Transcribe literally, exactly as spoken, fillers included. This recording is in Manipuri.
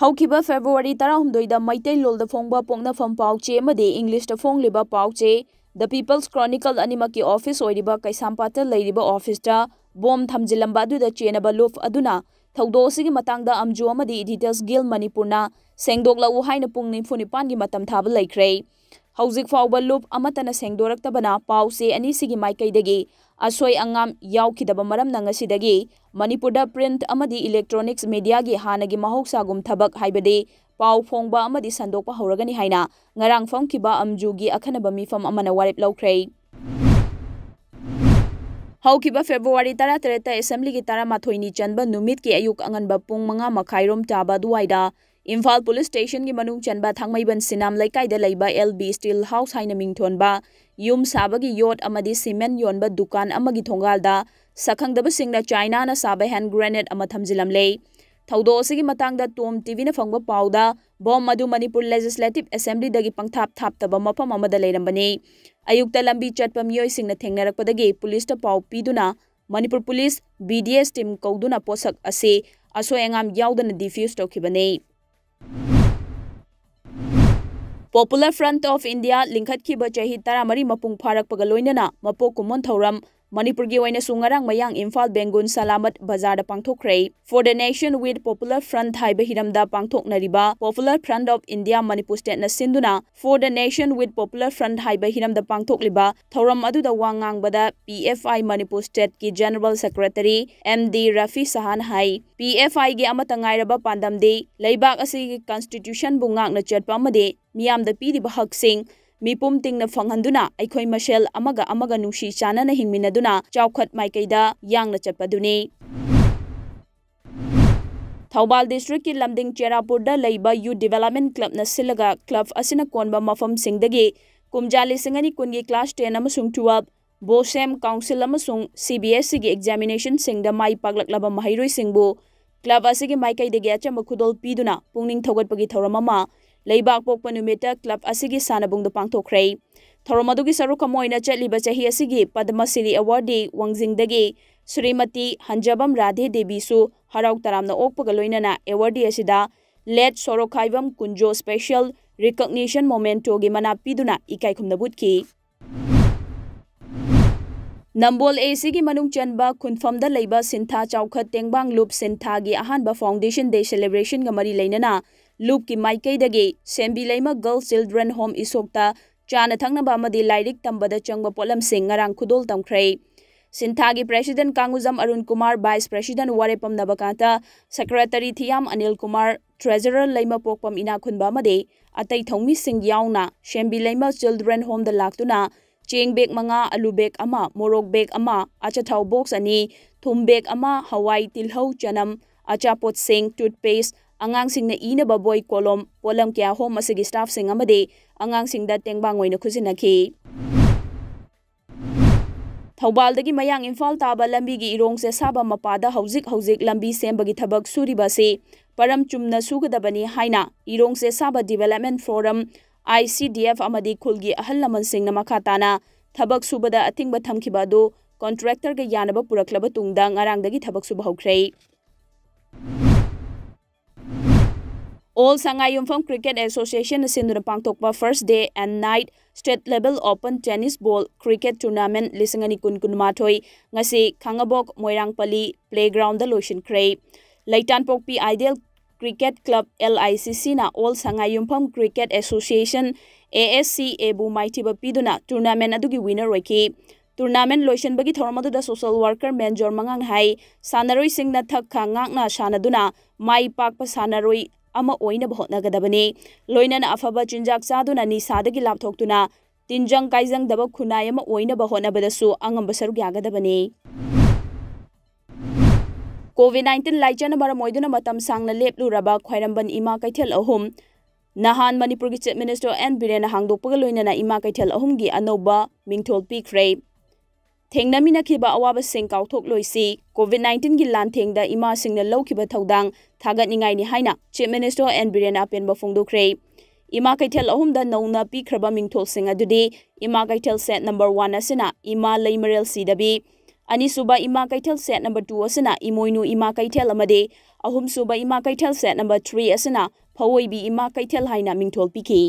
ꯍꯧꯈꯤꯕ ꯐꯦꯕ꯭ꯔꯨꯋꯥꯔꯤ ꯇꯔꯥꯍꯨꯝꯗꯣꯏꯗ ꯃꯩꯇꯩꯂꯣꯟꯗ ꯐꯣꯡꯕ ꯄꯣꯛꯅꯐꯝ ꯄꯥꯎꯆꯦ ꯑꯃꯗꯤ ꯏꯪꯂꯤꯁꯇ ꯐꯣꯡꯂꯤꯕ ꯄꯥꯎꯆꯦ The People's Chronicle ꯑꯅꯤꯃꯛꯀꯤ ꯑꯣꯐꯤꯁ ꯑꯣꯏꯔꯤꯕ ꯀꯩꯁꯥꯝꯄꯥꯠꯇ ꯂꯩꯔꯤꯕ ꯑꯣꯐꯤꯁꯇ ꯕꯣꯝ ꯊꯝꯖꯤꯜꯂꯝꯕ ꯑꯗꯨꯗ ꯆꯦꯟꯅꯕ ꯂꯨꯞ ꯑꯗꯨꯅ ꯊꯧꯗꯣꯛ ꯑꯁꯤꯒꯤ ꯃꯇꯥꯡꯗ ꯑꯝꯖꯨ ꯑꯃꯗꯤ Editors Guild ꯃꯅꯤꯄꯨꯔꯅ ꯁꯦꯡꯗꯣꯛꯂꯛꯎ ꯍꯥꯏꯅ ꯄꯨꯡ ꯅꯤꯐꯨ ꯅꯤꯄꯥꯟꯒꯤ ꯃꯇꯝ ꯊꯥꯕ ꯂꯩꯈ꯭ꯔꯦ꯫ ꯍꯧꯖꯤꯛ ꯐꯥꯎꯕ ꯂꯨꯞ ꯑꯃꯠꯇꯅ ꯁꯦꯡꯗꯣꯔꯛꯇꯕꯅ ꯄꯥꯎꯆꯦ ꯑꯅꯤꯁꯤꯒꯤ ꯃꯥꯏꯀꯩꯗꯒꯤ ꯑꯁꯣꯏ ꯑꯉꯥꯝ ꯌꯥꯎꯈꯤꯗꯕ ꯃꯔꯝꯅ ꯉꯁꯤꯗꯒꯤ ꯃꯅꯤꯄꯨꯔꯗ print ꯑꯃꯗꯤ electronics mediaꯒꯤ ꯍꯥꯟꯅꯒꯤ ꯃꯍꯧꯁꯥꯒꯨꯝ ꯊꯕꯛ ꯍꯥꯏꯕꯗꯤ ꯄꯥꯎ ꯐꯣꯡꯕ ꯑꯃꯗꯤ ꯁꯟꯗꯣꯛꯄ ꯍꯧꯔꯒꯅꯤ ꯍꯥꯏꯅ ꯉꯔꯥꯡ ꯐꯝꯈꯤꯕ ꯑꯝꯖꯨꯒꯤ ꯑꯈꯟꯅꯕ ꯃꯤꯐꯝ ꯑꯃꯅ ꯋꯥꯔꯦꯞ ꯂꯧꯈ꯭ꯔꯦ꯫ ꯍꯧꯈꯤꯕ ꯐꯦꯕ꯭ꯔꯨꯋꯥꯔꯤ ꯇꯔꯥꯇꯔꯦꯠꯇ ꯑꯦꯁꯦꯝꯕ꯭ꯂꯤꯒꯤ ꯇꯔꯥꯃꯥꯊꯣꯏꯅꯤ ꯆꯟꯕ ꯅꯨꯃꯤꯠꯀꯤ ꯑꯌꯨꯛ ꯑꯉꯟꯕ ꯄꯨꯡ ꯃꯉꯥ ꯃꯈꯥꯏꯔꯣꯝ ꯇꯥꯕ ꯑꯗꯨꯋꯥꯏꯗ ꯏꯝꯐꯥꯜ ꯄꯨꯂꯤꯁ ꯁ꯭ꯇꯦꯁꯟꯒꯤ ꯃꯅꯨꯡ ꯆꯟꯕ ꯊꯥꯡꯃꯩꯕꯟ ꯁꯤꯅꯥꯝ ꯂꯩꯀꯥꯏꯗ ꯂꯩꯕ L B Steel House ꯍꯥꯏꯅ ꯃꯤꯡꯊꯣꯟꯕ ꯌꯨꯝ ꯁꯥꯕꯒꯤ ꯌꯣꯠ ꯑꯃꯗꯤ ꯁꯤꯃꯦꯟ ꯌꯣꯟꯕ ꯗꯨꯀꯥꯟ ꯑꯃꯒꯤ ꯊꯣꯡꯒꯥꯜꯗ ꯁꯛꯈꯪꯗꯕꯁꯤꯡꯅ ꯆꯥꯏꯅꯥꯅ ꯁꯥꯕ hand grenade ꯑꯃ ꯊꯝꯖꯤꯜꯂꯝꯂꯦ꯫ ꯊꯧꯗꯣꯛ ꯑꯁꯤꯒꯤ ꯃꯇꯥꯡꯗ ꯇꯣꯝ ꯇꯤꯚꯤꯅ ꯐꯪꯕ ꯄꯥꯎꯗ ꯕꯣꯝ ꯑꯗꯨ ꯃꯅꯤꯄꯨꯔ Legislative Assemblyꯗꯒꯤ ꯄꯪꯊꯥꯞ ꯊꯥꯞꯇꯕ ꯃꯐꯝ ꯑꯃꯗ ꯂꯩꯔꯝꯕꯅꯤ꯫ ꯑꯌꯨꯛꯇ ꯂꯝꯕꯤ ꯆꯠꯄ ꯃꯤꯑꯣꯏꯁꯤꯡꯅ ꯊꯦꯡꯅꯔꯛꯄꯗꯒꯤ ꯄꯨꯂꯤꯁꯇ ꯄꯥꯎ ꯄꯤꯗꯨꯅ Manipur police B D S team ꯀꯧꯗꯨꯅ ꯄꯣꯠꯁꯛ ꯑꯁꯤ ꯑꯁꯣꯏ ꯑꯉꯥꯝ ꯌꯥꯎꯗꯅ defuse ꯇꯧꯈꯤꯕꯅꯤ꯫ Popular Front of India ꯂꯤꯡꯈꯠꯈꯤꯕ ꯆꯍꯤ ꯇꯔꯥꯃꯔꯤ ꯃꯄꯨꯡ ꯐꯥꯔꯛꯄꯒ ꯂꯣꯏꯅꯅ ꯃꯄꯣꯛ ꯀꯨꯝꯑꯣꯟ ꯊꯧꯔꯝ ꯃꯅꯤꯄꯨꯔꯒꯤ ꯑꯣꯏꯅꯁꯨ ꯉꯔꯥꯡ ꯃꯌꯥꯡ ꯏꯝꯐꯥꯜ ꯕꯦꯡꯒꯨꯟ ꯁꯂꯥꯃꯠ ꯕꯖꯥꯔꯗ ꯄꯥꯡꯊꯣꯛꯈ꯭ꯔꯦ꯫ For the Nation with Popular Front ꯍꯥꯏꯕ ꯍꯤꯔꯝꯗ ꯄꯥꯡꯊꯣꯛꯅꯔꯤꯕ Popular Front of India Manipur stateꯅ ꯁꯤꯟꯗꯨꯅ For the Nation with Popular Front ꯍꯥꯏꯕ ꯍꯤꯔꯝꯗ ꯄꯥꯡꯊꯣꯛꯂꯤꯕ ꯊꯧꯔꯝ ꯑꯗꯨꯗ ꯋꯥ ꯉꯥꯡꯕꯗ P F I Manipur stateꯀꯤ General Secretary M D Rafi ꯁꯍꯥꯟ high, P F Iꯒꯤ ꯑꯃꯠꯇ ꯉꯥꯏꯔꯕ ꯄꯥꯟꯗꯝꯗꯤ ꯂꯩꯕꯥꯛ ꯑꯁꯤꯒꯤ constitutionꯕꯨ ꯉꯥꯛꯅ ꯆꯠꯄ ꯑꯃꯗꯤ ꯃꯤꯌꯥꯝꯗ ꯄꯤꯔꯤꯕ ꯍꯛꯁꯤꯡ ꯃꯤꯄꯨꯝ ꯇꯤꯡꯅ ꯐꯪꯍꯟꯗꯨꯅ ꯑꯩꯈꯣꯏ ꯃꯁꯦꯜ ꯑꯃꯒ ꯑꯃꯒ ꯅꯨꯡꯁꯤ ꯆꯥꯟꯅꯅ ꯍꯤꯡꯃꯤꯟꯅꯗꯨꯅ ꯆꯥꯎꯈꯠ ꯃꯥꯏꯀꯩꯗ ꯌꯥꯡꯅ ꯆꯠꯄꯗꯨꯅꯤ꯫ ꯊꯧꯕꯥꯜ districtꯀꯤ ꯂꯝꯗꯤꯡ ꯆꯦꯔꯥꯄꯨꯔꯗ ꯂꯩꯕ Youth Development Clubꯅ ꯁꯤꯜꯂꯒ club ꯑꯁꯤꯅ ꯀꯣꯟꯕ ꯃꯐꯝꯁꯤꯡꯗꯒꯤ ꯀꯨꯝꯖꯥ ꯂꯤꯁꯤꯡ ꯑꯅꯤ ꯀꯨꯟꯒꯤ class ten ꯑꯃꯁꯨꯡ twelve, BOSEM, council ꯑꯃꯁꯨꯡ C B S Eꯒꯤ examinationꯁꯤꯡꯗ ꯃꯥꯏ ꯄꯥꯛꯂꯛꯂꯕ ꯃꯍꯩꯔꯣꯏꯁꯤꯡꯕꯨ club ꯑꯁꯤꯒꯤ ꯃꯥꯏꯀꯩꯗꯒꯤ ꯑꯆꯝꯕ ꯈꯨꯗꯣꯜ ꯄꯤꯗꯨꯅ ꯄꯨꯛꯅꯤꯡ ꯊꯧꯒꯠꯄꯒꯤ ꯊꯧꯔꯝ ꯑꯃ ꯂꯩꯕꯥꯛ ꯄꯣꯛꯄ ꯅꯨꯃꯤꯠꯇ club ꯑꯁꯤꯒꯤ ꯁꯥꯟꯅꯕꯨꯡꯗ ꯄꯥꯡꯊꯣꯛꯈ꯭ꯔꯦ꯫ ꯊꯧꯔꯝ ꯑꯗꯨꯒꯤ ꯁꯔꯨꯛ ꯑꯃ ꯑꯣꯏꯅ ꯆꯠꯂꯤꯕ ꯆꯍꯤ ꯑꯁꯤꯒꯤ ꯄꯗꯃ ꯁ꯭ꯔꯤ awardee ꯋꯥꯡꯖꯤꯡꯗꯒꯤ ꯁ꯭ꯔꯤꯃꯇꯤ ꯍꯟꯖꯕꯝ ꯔꯥꯙꯦ ꯗꯦꯕꯤꯁꯨ ꯍꯔꯥꯎ ꯇꯔꯥꯝꯅ ꯑꯣꯛꯄꯒ ꯂꯣꯏꯅꯅ awardee ꯑꯁꯤꯗ Late ꯁꯣꯔꯣꯛꯈꯥꯏꯕꯝ ꯀꯨꯟꯖꯣ Special Recognition Mementoꯒꯤ ꯃꯅꯥ ꯄꯤꯗꯨꯅ ꯏꯀꯥꯏ ꯈꯨꯝꯅꯕ ꯎꯠꯈꯤ꯫ ꯅꯝꯕꯣꯜ ACꯒꯤ ꯃꯅꯨꯡ ꯆꯟꯕ ꯈꯨꯟꯐꯝꯗ ꯂꯩꯕ ꯁꯤꯟꯊꯥ ꯆꯥꯎꯈꯠ ꯇꯦꯡꯕꯥꯡ ꯂꯨꯞ ꯁꯤꯟꯊꯥꯒꯤ ꯑꯍꯥꯟꯕ Foundation Day Celebrationꯒ ꯃꯔꯤ ꯂꯩꯅꯅ ꯂꯨꯞꯀꯤ ꯃꯥꯏꯀꯩꯗꯒꯤ ꯁꯦꯝꯕꯤꯂꯩꯃ Girls Children Home ꯏꯁꯣꯛꯇ ꯆꯥꯅ ꯊꯛꯅꯕ ꯑꯃꯗꯤ ꯂꯥꯏꯔꯤꯛ ꯇꯝꯕꯗ ꯆꯪꯕ ꯄꯣꯠꯂꯝꯁꯤꯡ ꯉꯔꯥꯡ ꯈꯨꯗꯣꯜ ꯇꯝꯈ꯭ꯔꯦ꯫ ꯁꯤꯟꯊꯥꯒꯤ President ꯀꯥꯡꯒꯨꯖꯝ Arun Kumar, Vice President Warepam ꯅꯕꯀꯥꯟꯇ, Secretary ꯊꯤꯌꯥꯝ ꯑꯅꯤꯜ ꯀꯨꯃꯥꯔ, Treasurer ꯂꯩꯃꯄꯣꯛꯄꯝ ꯏꯅꯥꯈꯨꯟꯕ ꯑꯃꯗꯤ ꯑꯇꯩ ꯊꯧꯃꯤꯁꯤꯡ ꯌꯥꯎꯅ ꯁꯦꯝꯕꯤꯂꯩꯃ Children Homeꯗ ꯂꯥꯛꯇꯨꯅ ꯆꯦꯡ bag ꯃꯉꯥ, ꯑꯂꯨ bag ꯑꯃ, ꯃꯣꯔꯣꯛ bag ꯑꯃ, ꯑꯆꯥꯊꯥꯎ box ꯑꯅꯤ, ꯊꯨꯝ bag ꯑꯃ, ꯍꯋꯥꯏ, ꯇꯤꯜꯍꯧ, ꯆꯅꯝ, ꯑꯆꯥꯄꯣꯠꯁꯤꯡ, toothpaste, ꯑꯉꯥꯡꯁꯤꯡꯅ ꯏꯅꯕ ꯕꯣꯏ ꯀꯣꯂꯣꯝ, ꯄꯣꯠꯂꯝ ꯀꯌꯥ Home ꯑꯁꯤꯒꯤ staffꯁꯤꯡ ꯑꯃꯗꯤ ꯑꯉꯥꯡꯁꯤꯡꯗ ꯇꯦꯡꯕꯥꯡ ꯑꯣꯏꯅ ꯈꯨꯠꯁꯤꯟꯅꯈꯤ꯫ ꯊꯧꯕꯥꯜꯗꯒꯤ ꯃꯌꯥꯡ ꯏꯝꯐꯥꯜ ꯇꯥꯕ ꯂꯝꯕꯤꯒꯤ ꯏꯔꯣꯡ ꯆꯦꯁꯥꯕ ꯃꯄꯥꯗ ꯍꯧꯖꯤꯛ ꯍꯧꯖꯤꯛ ꯂꯝꯕꯤ ꯁꯦꯝꯕꯒꯤ ꯊꯕꯛ ꯁꯨꯔꯤꯕ ꯑꯁꯤ ꯄꯔꯝ ꯆꯨꯝꯅ ꯁꯨꯒꯗꯕꯅꯤ ꯍꯥꯏꯅ ꯏꯔꯣꯡ ꯆꯦꯁꯥꯕ Development Forum, ICDF ꯑꯃꯗꯤ ꯈꯨꯜꯒꯤ ꯑꯍꯜ ꯂꯃꯟꯁꯤꯡꯅ ꯃꯈꯥ ꯇꯥꯅ ꯊꯕꯛ ꯁꯨꯕꯗ ꯑꯊꯤꯡꯕ ꯊꯝꯈꯤꯕ ꯑꯗꯨ contractorꯒ ꯌꯥꯅꯕ ꯄꯨꯔꯛꯂꯕ ꯇꯨꯡꯗ ꯉꯔꯥꯡꯗꯒꯤ ꯊꯕꯛ ꯁꯨꯕ ꯍꯧꯈ꯭ꯔꯦ꯫ All ꯁꯉꯥꯏꯌꯨꯝꯐꯝ Cricket Associationꯅ ꯁꯤꯟꯗꯨꯅ ꯄꯥꯡꯊꯣꯛꯄ First Day and Night State Level Open Tennis Ball Cricket Tournament ꯂꯤꯁꯤꯡ ꯑꯅꯤ ꯀꯨꯟ ꯀꯨꯟꯃꯥꯊꯣꯏ ꯉꯁꯤ ꯈꯥꯡꯉꯕꯣꯛ ꯃꯣꯏꯔꯥꯡꯄꯜꯂꯤ playgroundꯗ ꯂꯣꯏꯁꯤꯟꯈ꯭ꯔꯦ꯫ ꯂꯩꯇꯥꯟꯄꯣꯛꯄꯤ Ideal Cricket Club, LICCꯅ All ꯁꯉꯥꯏꯌꯨꯝꯐꯝ Cricket Association, ASCAꯕꯨ ꯃꯥꯏꯊꯤꯕ ꯄꯤꯗꯨꯅ tournament ꯑꯗꯨꯒꯤ winner ꯑꯣꯏꯈꯤ꯫ Tournament ꯂꯣꯏꯁꯤꯟꯕꯒꯤ ꯊꯧꯔꯝ ꯑꯗꯨꯗ social worker ꯃꯦꯟꯖꯣꯔ ꯃꯉꯥꯡꯅ ꯍꯥꯏ, ꯁꯥꯟꯅꯔꯣꯏꯁꯤꯡꯅ ꯊꯛ ꯈꯥ ꯉꯥꯛꯅ ꯁꯥꯟꯅꯗꯨꯅ ꯃꯥꯏ ꯄꯥꯛꯄ ꯁꯥꯟꯅꯔꯣꯏ ꯑꯃ ꯑꯣꯏꯅꯕ ꯍꯣꯠꯅꯒꯗꯕꯅꯤ꯫ ꯂꯣꯏꯅꯅ ꯑꯐꯕ ꯆꯤꯟꯖꯥꯛ ꯆꯥꯗꯨꯅ ꯅꯤꯁꯥꯗꯒꯤ ꯂꯥꯞꯊꯣꯛꯇꯨꯅ ꯇꯤꯟꯖꯪ ꯀꯥꯏꯖꯪꯗꯕ ꯈꯨꯟꯅꯥꯏ ꯑꯃ ꯑꯣꯏꯅꯕ ꯍꯣꯠꯅꯕꯗꯁꯨ ꯑꯉꯝꯕ ꯁꯔꯨꯛ ꯌꯥꯒꯗꯕꯅꯤ꯫ COVID nineteen ꯂꯥꯏꯆꯠꯅ ꯃꯔꯝ ꯑꯣꯏꯗꯨꯅ ꯃꯇꯝ ꯁꯥꯡꯅ ꯂꯦꯞꯂꯨꯔꯕ ꯈ꯭ꯋꯥꯏꯔꯝꯕꯟ ꯏꯃꯥ ꯀꯩꯊꯦꯜ ꯑꯍꯨꯝ ꯅꯍꯥꯟ ꯃꯅꯤꯄꯨꯔꯒꯤ Chief Minister ꯑꯦꯟ ꯕꯤꯔꯦꯟꯅ ꯍꯥꯡꯗꯣꯛꯄꯒ ꯂꯣꯏꯅꯅ ꯏꯃꯥ ꯀꯩꯊꯦꯜ ꯑꯍꯨꯝꯒꯤ ꯑꯅꯧꯕ ꯃꯤꯡꯊꯣꯜ ꯄꯤꯈ꯭ꯔꯦ꯫ ꯊꯦꯡꯅꯃꯤꯟꯅꯈꯤꯕ ꯑꯋꯥꯕꯁꯤꯡ ꯀꯥꯎꯊꯣꯛꯂꯣꯏꯁꯤ꯫ COVID nineteenꯒꯤ ꯂꯥꯟꯊꯦꯡꯗ ꯏꯃꯥꯁꯤꯡꯅ ꯂꯧꯈꯤꯕ ꯊꯧꯗꯥꯡ ꯊꯥꯒꯠꯅꯤꯡꯉꯥꯏꯅꯤ ꯍꯥꯏꯅ Chief Minister ꯑꯦꯟ ꯕꯤꯔꯦꯟꯅ ꯑꯄꯦꯟꯕ ꯐꯣꯡꯗꯣꯛꯈ꯭ꯔꯦ꯫ ꯏꯃꯥ ꯀꯩꯊꯦꯜ ꯑꯍꯨꯝꯗ ꯅꯧꯅ ꯄꯤꯈ꯭ꯔꯕ ꯃꯤꯡꯊꯣꯜꯁꯤꯡ ꯑꯗꯨꯗꯤ ꯏꯃꯥ ꯀꯩꯊꯦꯜ set number one ꯑꯁꯤꯅ ꯏꯃꯥ ꯂꯩꯃꯔꯦꯜ ꯁꯤꯗꯕꯤ, ꯑꯅꯤꯁꯨꯕ ꯏꯃꯥ ꯀꯩꯊꯦꯜ set number two ꯑꯁꯤꯅ ꯏꯃꯣꯏꯅꯨ ꯏꯃꯥ ꯀꯩꯊꯦꯜ ꯑꯃꯗꯤ ꯑꯍꯨꯝꯁꯨꯕ ꯏꯃꯥ ꯀꯩꯊꯦꯜ set number three ꯑꯁꯤꯅ ꯐꯧꯑꯣꯏꯕꯤ ꯏꯃꯥ ꯀꯩꯊꯦꯜ ꯍꯥꯏꯅ ꯃꯤꯡꯊꯣꯜ ꯄꯤꯈꯤ꯫